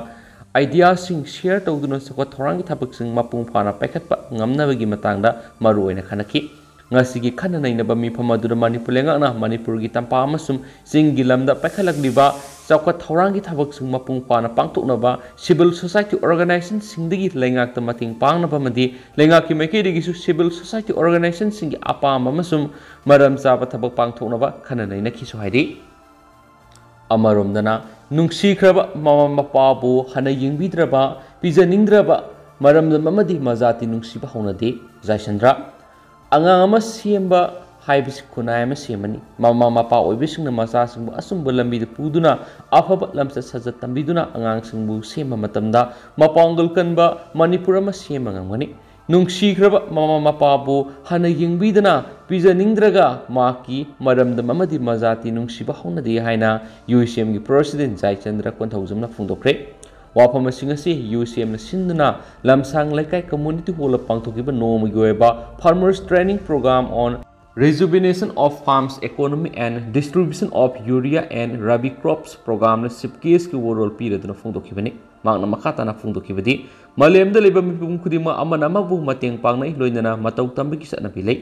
ideaꯁꯤꯡ share ꯇꯧꯗꯨꯅ ꯆꯥꯎꯈꯠ ꯊꯧꯔꯥꯡꯒꯤ ꯊꯕꯛꯁꯤꯡ ꯃꯄꯨꯡ ꯐꯥꯅ ꯄꯥꯏꯈꯠꯄ ꯉꯝꯅꯕꯒꯤ ꯃꯇꯥꯡꯗ ꯃꯔꯨ ꯑꯣꯏꯅ ꯈꯟꯅꯈꯤ꯫ ꯉꯁꯤꯒꯤ ꯈꯟꯅ ꯅꯩꯅꯕ ꯃꯤꯐꯝ ꯑꯗꯨꯗ ꯃꯅꯤꯄꯨꯔ ꯂꯩꯉꯥꯛꯅ ꯃꯅꯤꯄꯨꯔꯒꯤ ꯇꯝꯄꯥꯛ ꯑꯃꯁꯨꯡ ꯆꯤꯡꯒꯤ ꯂꯝꯗ ꯄꯥꯏꯈꯠꯂꯛꯂꯤꯕ ꯆꯥꯎꯈꯠ ꯊꯧꯔꯥꯡꯒꯤ ꯊꯕꯛꯁꯤꯡ ꯃꯄꯨꯡ ꯐꯥꯅ ꯄꯥꯡꯊꯣꯛꯅꯕ civil society organizationꯁꯤꯡꯗꯒꯤ ꯂꯩꯉꯥꯛꯇ ꯃꯇꯦꯡ ꯄꯥꯡꯅꯕ ꯑꯃꯗꯤ ꯂꯩꯉꯥꯛꯀꯤ ꯃꯥꯏꯀꯩꯗꯒꯤꯁꯨ civil society organizationꯁꯤꯡꯒꯤ ꯑꯄꯥꯝꯕ ꯑꯃꯁꯨꯡ ꯃꯔꯝ ꯆꯥꯕ ꯊꯕꯛ ꯄꯥꯡꯊꯣꯛꯅꯕ ꯈꯟꯅ ꯅꯩꯅꯈꯤꯁꯨ ꯍꯥꯏꯔꯤ꯫ ꯑꯃꯔꯣꯝꯗꯅ, ꯅꯨꯡꯁꯤꯈ꯭ꯔꯕ ꯃꯃꯥ ꯃꯄꯥꯕꯨ ꯍꯟꯅ ꯌꯦꯡꯕꯤꯗ꯭ꯔꯕ, ꯄꯤꯖꯅꯤꯡꯗ꯭ꯔꯕ ꯃꯔꯝꯗꯝ ꯑꯃꯗꯤ ꯃꯖꯥꯇꯤ ꯅꯨꯡꯁꯤꯕ ꯍꯧꯅꯗꯦ꯫ ꯖꯥꯏꯁꯟꯗ꯭ꯔ꯫ ꯑꯉꯥꯡ ꯑꯃ ꯁꯦꯝꯕ ꯍꯥꯏꯕꯁꯤ ꯈꯨꯟꯅꯥꯏ ꯑꯃ ꯁꯦꯝꯕꯅꯤ꯫ ꯃꯃꯥ ꯃꯄꯥ ꯑꯣꯏꯕꯁꯤꯡꯅ ꯃꯆꯥꯁꯤꯡꯕꯨ ꯑꯆꯨꯝꯕ ꯂꯝꯕꯤꯗ ꯄꯨꯗꯨꯅ ꯑꯐꯕ ꯂꯝꯆꯠ ꯁꯥꯖꯠ ꯇꯝꯕꯤꯗꯨꯅ ꯑꯉꯥꯡꯁꯤꯡꯕꯨ ꯁꯦꯝꯕ ꯃꯇꯝꯗ ꯃꯄꯥꯡꯒꯜ ꯀꯟꯕ ꯃꯅꯤꯄꯨꯔ ꯑꯃ ꯁꯦꯝꯕ ꯉꯝꯒꯅꯤ꯫ ꯅꯨꯡꯁꯤꯈ꯭ꯔꯕ ꯃꯃꯥ ꯃꯄꯥꯕꯨ ꯍꯟꯅ ꯌꯦꯡꯕꯤꯗꯅ ꯄꯤꯖꯅꯤꯡꯗ꯭ꯔꯒ ꯃꯍꯥꯛꯀꯤ ꯃꯔꯝꯗꯝ ꯑꯃꯗꯤ ꯃꯖꯥꯇꯤ ꯅꯨꯡꯁꯤꯕ ꯍꯧꯅꯗꯦ ꯍꯥꯏꯅ ꯌꯨ ꯑꯦꯁ ꯑꯦꯝꯒꯤ ꯄ꯭ꯔꯁꯤꯗꯦꯟ ꯖꯥꯏꯆꯟꯗ꯭ꯔ ꯀꯣꯟꯊꯧꯖꯝꯅ ꯐꯣꯡꯗꯣꯛꯈ꯭ꯔꯦ꯫ ꯋꯥꯐꯝ ꯑꯁꯤꯡ ꯑꯁꯤ ꯌꯨ ꯑꯦꯁ ꯑꯦꯝꯅ ꯁꯤꯟꯗꯨꯅ ꯂꯝꯁꯥꯡ ꯂꯩꯀꯥꯏ ꯀꯝꯃ꯭ꯌꯨꯅꯤꯇꯤ ꯍꯣꯜꯗ ꯄꯥꯡꯊꯣꯛꯈꯤꯕ ꯅꯣꯡꯃꯒꯤ ꯑꯣꯏꯕ Farmers Training Program on Rejuvenation of Farms Economy and Distribution of Urea and Rabi Crops Programꯅ ꯆꯤꯐ ꯒꯦꯁꯀꯤ ꯋꯥꯔꯣꯜ ꯄꯤꯔꯗꯨꯅ ꯐꯣꯡꯗꯣꯛꯈꯤꯕꯅꯤ꯫ ꯃꯍꯥꯛꯅ ꯃꯈꯥ ꯇꯥꯅ ꯐꯣꯡꯗꯣꯛꯈꯤꯕꯗꯤ, ꯃꯥꯂꯦꯝꯗ ꯂꯩꯕ ꯃꯤꯄꯨꯝ ꯈꯨꯗꯤꯡꯃꯛ ꯑꯃꯅ ꯑꯃꯕꯨ ꯃꯇꯦꯡ ꯄꯥꯡꯅꯩ, ꯂꯣꯏꯅꯅ ꯃꯇꯧ ꯇꯝꯕꯒꯤ ꯆꯠꯅꯕꯤ ꯂꯩ꯫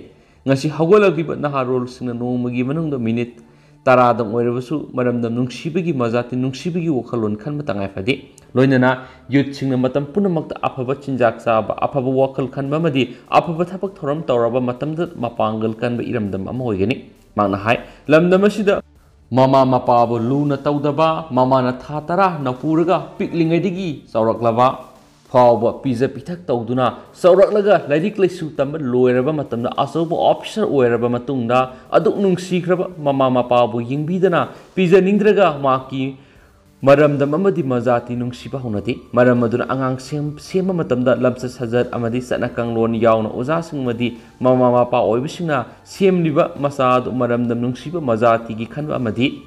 ꯉꯁꯤ ꯍꯧꯒꯠꯂꯛꯂꯤꯕ ꯅꯍꯥꯔꯣꯜꯁꯤꯡꯅ ꯅꯣꯡꯃꯒꯤ ꯃꯅꯨꯡꯗ ꯃꯤꯅꯤꯠ ꯇꯔꯥꯗꯪ ꯑꯣꯏꯔꯕꯁꯨ ꯃꯔꯝꯗꯝ ꯅꯨꯡꯁꯤꯕꯒꯤ, ꯃꯖꯥꯇꯤ ꯅꯨꯡꯁꯤꯕꯒꯤ ꯋꯥꯈꯜꯂꯣꯟ ꯈꯟꯕ ꯇꯉꯥꯏ ꯐꯗꯦ꯫ ꯂꯣꯏꯅꯅ ꯌꯨꯠꯁꯤꯡꯅ ꯃꯇꯝ ꯄꯨꯝꯅꯃꯛꯇ ꯑꯐꯕ ꯆꯤꯟꯖꯥꯛ ꯆꯥꯕ, ꯑꯐꯕ ꯋꯥꯈꯜ ꯈꯟꯕ ꯑꯃꯗꯤ ꯑꯐꯕ ꯊꯕꯛ ꯊꯧꯔꯝ ꯇꯧꯔꯕ ꯃꯇꯝꯗ ꯃꯄꯥꯡꯒꯜ ꯀꯟꯕ ꯏꯔꯝꯗꯝ ꯑꯃ ꯑꯣꯏꯒꯅꯤ꯫ ꯃꯍꯥꯛꯅ ꯍꯥꯏ, ꯂꯝꯗꯝ ꯑꯁꯤꯗ ꯃꯃꯥ ꯃꯄꯥꯕꯨ ꯂꯨꯅ ꯇꯧꯗꯕ, ꯃꯃꯥꯅ ꯊꯥ ꯇꯔꯥ ꯅꯧꯄꯨꯔꯒ ꯄꯤꯛꯂꯤꯉꯩꯗꯒꯤ ꯆꯥꯎꯔꯛꯂꯕ ꯐꯥꯎꯕ ꯄꯤꯖ ꯄꯤꯊꯛ ꯇꯧꯗꯨꯅ ꯆꯥꯎꯔꯛꯂꯒ ꯂꯥꯏꯔꯤꯛ ꯂꯥꯏꯁꯨ ꯇꯝꯕ ꯂꯣꯏꯔꯕ ꯃꯇꯝꯗ ꯑꯆꯧꯕ ꯑꯣꯐꯤꯁꯔ ꯑꯣꯏꯔꯕ ꯃꯇꯨꯡꯗ ꯑꯗꯨꯛ ꯅꯨꯡꯁꯤꯈ꯭ꯔꯕ ꯃꯃꯥ ꯃꯄꯥꯕꯨ ꯌꯦꯡꯕꯤꯗꯅ ꯄꯤꯖꯅꯤꯡꯗ꯭ꯔꯒ ꯃꯍꯥꯛꯀꯤ ꯃꯔꯝꯗꯝ ꯑꯃꯗꯤ ꯃꯖꯥꯇꯤ ꯅꯨꯡꯁꯤꯕ ꯍꯧꯅꯗꯦ꯫ ꯃꯔꯝ ꯑꯗꯨꯅ ꯑꯉꯥꯡ ꯁꯦꯝ-, ꯁꯦꯝꯕ ꯃꯇꯝꯗ ꯂꯝꯆꯠ ꯁꯥꯖꯠ ꯑꯃꯗꯤ ꯆꯠꯅ ꯀꯥꯡꯂꯣꯟ ꯌꯥꯎꯅ ꯑꯣꯖꯥꯁꯤꯡ ꯑꯃꯗꯤ ꯃꯃꯥ ꯃꯄꯥ ꯑꯣꯏꯕꯁꯤꯡꯅ ꯁꯦꯝꯂꯤꯕ ꯃꯆꯥ ꯑꯗꯨ ꯃꯔꯝꯗꯝ ꯅꯨꯡꯁꯤꯕ, ꯃꯖꯥꯇꯤꯒꯤ ꯈꯟꯕ ꯑꯃꯗꯤ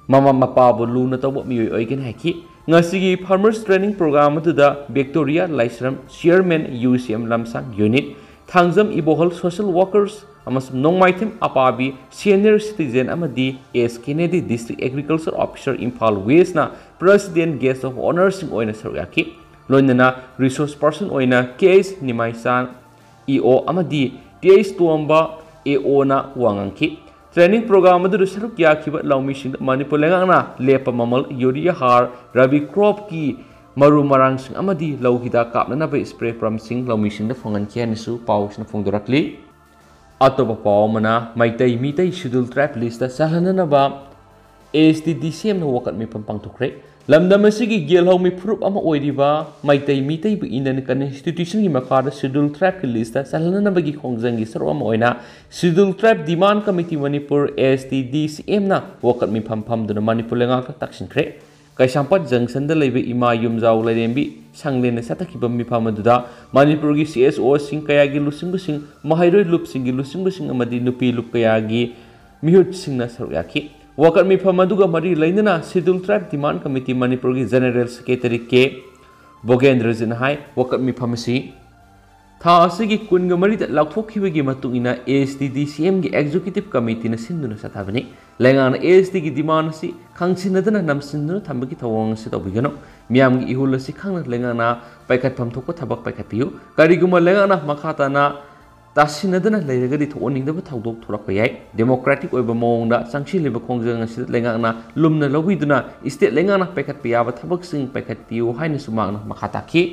ꯃꯃꯥ ꯃꯄꯥꯕꯨ ꯂꯨꯅ ꯇꯧꯕ ꯃꯤꯑꯣꯏ ꯑꯣꯏꯒꯅꯤ ꯍꯥꯏꯈꯤ꯫ ꯉꯁꯤꯒꯤ Farmers Training Program ꯑꯗꯨꯗ ꯕꯤꯛꯇꯣꯔꯤꯌꯥ ꯂꯥꯏꯁ꯭ꯔꯝ, ꯆꯤꯌꯔꯃꯦꯟ ꯌꯨ ꯑꯦꯁ ꯑꯦꯝ ꯂꯝꯁꯥꯡ ꯌꯨꯅꯤꯠ, ꯊꯥꯡꯖꯝ ꯏꯕꯣꯍꯜ social workers ꯑꯃꯁꯨꯡ ꯅꯣꯡꯃꯥꯏꯊꯦꯝ ꯑꯄꯥꯕꯤ senior citizen ꯑꯃꯗꯤ ꯑꯦꯁ ꯀꯦꯅꯦꯗꯤ district agriculture officer Imphal ꯋꯦꯁꯅ president guest of honourꯁꯤꯡ ꯑꯣꯏꯅ ꯁꯔꯨꯛ ꯌꯥꯈꯤ꯫ ꯂꯣꯏꯅꯅ resource person ꯑꯣꯏꯅ ꯀꯦ ꯑꯩꯆ ꯅꯤꯃꯥꯏꯆꯥꯟ ꯏ ꯑꯣ ꯑꯃꯗꯤ ꯇꯤ ꯑꯩꯆ ꯇꯣꯝꯕ ꯑꯦ ꯑꯣꯅ ꯋꯥ ꯉꯥꯡꯈꯤ꯫ Training program ꯑꯗꯨꯗ ꯁꯔꯨꯛ ꯌꯥꯈꯤꯕ ꯂꯧꯃꯤꯁꯤꯡꯗ ꯃꯅꯤꯄꯨꯔ ꯂꯩꯉꯥꯛꯅ ꯂꯦꯞꯄ ꯃꯃꯜ ꯌꯨꯔꯤꯌꯥ ꯍꯥꯔ, ꯔꯕꯤ cropꯀꯤ ꯃꯔꯨ ꯃꯔꯥꯡꯁꯤꯡ ꯑꯃꯗꯤ ꯂꯧ ꯍꯤꯗꯥꯛ ꯀꯥꯞꯅꯅꯕ spray pumpꯁꯤꯡ ꯂꯧꯃꯤꯁꯤꯡꯗ ꯐꯪꯍꯟꯈꯤ ꯍꯥꯏꯅꯁꯨ ꯄꯥꯎꯁꯤꯅ ꯐꯣꯡꯗꯣꯔꯛꯂꯤ꯫ ꯑꯇꯣꯞꯄ ꯄꯥꯎ ꯑꯃꯅ, ꯃꯩꯇꯩ ꯃꯤꯇꯩ schedule tribe listꯇ ꯆꯜꯍꯟꯅꯅꯕ A S T D C ꯑꯦꯝꯅ ꯋꯥꯀꯠ ꯃꯤꯐꯝ ꯄꯥꯡꯊꯣꯛꯈ꯭ꯔꯦ꯫ ꯂꯝꯗꯝ ꯑꯁꯤꯒꯤ ꯌꯦꯜꯍꯧꯃꯤ ꯐꯨꯔꯨꯞ ꯑꯃ ꯑꯣꯏꯔꯤꯕ ꯃꯩꯇꯩ ꯃꯤꯇꯩꯕꯨ Indian Constitution ꯒꯤ ꯃꯈꯥꯗ Scheduled Tribe ꯀꯤ list ꯇ ꯆꯜꯍꯟꯅꯕꯒꯤ ꯈꯣꯡꯖꯪꯒꯤ ꯁꯔꯨꯛ ꯑꯃ ꯑꯣꯏꯅ Scheduled Tribe Demand Committee Manipur, S T D C M ꯅ ꯋꯥꯀꯠ ꯃꯤꯐꯝ ꯐꯝꯗꯨꯅ ꯃꯅꯤꯄꯨꯔ ꯂꯩꯉꯥꯛꯇ ꯇꯛꯁꯤꯟꯈ꯭ꯔꯦ꯫ ꯀꯩꯁꯥꯝꯄꯥꯠ ꯖꯪꯁꯟꯗ ꯂꯩꯕ ꯏꯃꯥ ꯌꯨꯝꯖꯥꯎ ꯂꯥꯏꯔꯦꯝꯕꯤ ꯁꯪꯂꯦꯟꯅ ꯆꯠꯊꯈꯤꯕ ꯃꯤꯐꯝ ꯑꯗꯨꯗ ꯃꯅꯤꯄꯨꯔꯒꯤ C S O ꯁꯤꯡ ꯀꯌꯥꯒꯤ ꯂꯨꯆꯤꯡꯕꯁꯤꯡ, ꯃꯍꯩꯔꯣꯏ ꯂꯨꯞꯁꯤꯡꯒꯤ ꯂꯨꯆꯤꯡꯕꯁꯤꯡ ꯑꯃꯗꯤ ꯅꯨꯄꯤ ꯂꯨꯞ ꯀꯌꯥꯒꯤ ꯃꯤꯍꯨꯠꯁꯤꯡꯅ ꯁꯔꯨꯛ ꯌꯥꯈꯤ꯫ ꯋꯥꯀꯠ ꯃꯤꯐꯝ ꯑꯗꯨꯒ ꯃꯔꯤ ꯂꯩꯅꯅ Scheduled Tribe Demand Committee ꯃꯅꯤꯄꯨꯔꯒꯤ General Secretary ꯀꯦ ꯕꯣꯒꯦꯟꯗ꯭ꯔꯖꯤꯠꯅ ꯍꯥꯏ, ꯋꯥꯀꯠ ꯃꯤꯐꯝ ꯑꯁꯤ ꯊꯥ ꯑꯁꯤꯒꯤ ꯀꯨꯟꯒ ꯃꯔꯤꯗ ꯂꯥꯎꯊꯣꯛꯈꯤꯕꯒꯤ ꯃꯇꯨꯡ ꯏꯟꯅ S T D C M ꯒꯤ Executive Committee ꯅ ꯁꯤꯟꯗꯨꯅ ꯆꯠꯊꯕꯅꯤ꯫ ꯂꯩꯉꯥꯛꯅ S T ꯒꯤ demand ꯑꯁꯤ ꯈꯪꯁꯤꯟꯅꯗꯅ ꯅꯝꯁꯤꯟꯗꯨꯅ ꯊꯝꯕꯒꯤ ꯊꯧꯑꯣꯡ ꯑꯁꯤ ꯇꯧꯕꯤꯒꯅꯨ꯫ ꯃꯤꯌꯥꯝꯒꯤ ꯏꯍꯨꯜ ꯑꯁꯤ ꯈꯪꯅ ꯂꯩꯉꯥꯛꯅ ꯄꯥꯏꯈꯠꯐꯝ ꯊꯣꯛꯄ ꯊꯕꯛ ꯄꯥꯏꯈꯠꯄꯤꯌꯨ꯫ ꯀꯔꯤꯒꯨꯝꯕ ꯂꯩꯉꯥꯛꯅ ꯃꯈꯥ ꯇꯥꯅ ꯇꯥꯁꯤꯟꯅꯗꯅ ꯂꯩꯔꯒꯗꯤ ꯊꯣꯛꯍꯟꯅꯤꯡꯗꯕ ꯊꯧꯗꯣꯛ ꯊꯣꯛꯂꯛꯄ ꯌꯥꯏ꯫ Democratic ꯑꯣꯏꯕ ꯃꯑꯣꯡꯗ ꯆꯪꯁꯤꯜꯂꯤꯕ ꯈꯣꯡꯖꯪ ꯑꯁꯤꯗ ꯂꯩꯉꯥꯛꯅ ꯂꯨꯝꯅ ꯂꯧꯕꯤꯗꯨꯅ state ꯂꯩꯉꯥꯛꯅ ꯄꯥꯏꯈꯠꯄ ꯌꯥꯕ ꯊꯕꯛꯁꯤꯡ ꯄꯥꯏꯈꯠꯄꯤꯌꯨ ꯍꯥꯏꯅꯁꯨ ꯃꯍꯥꯛꯅ ꯃꯈꯥ ꯇꯥꯈꯤ꯫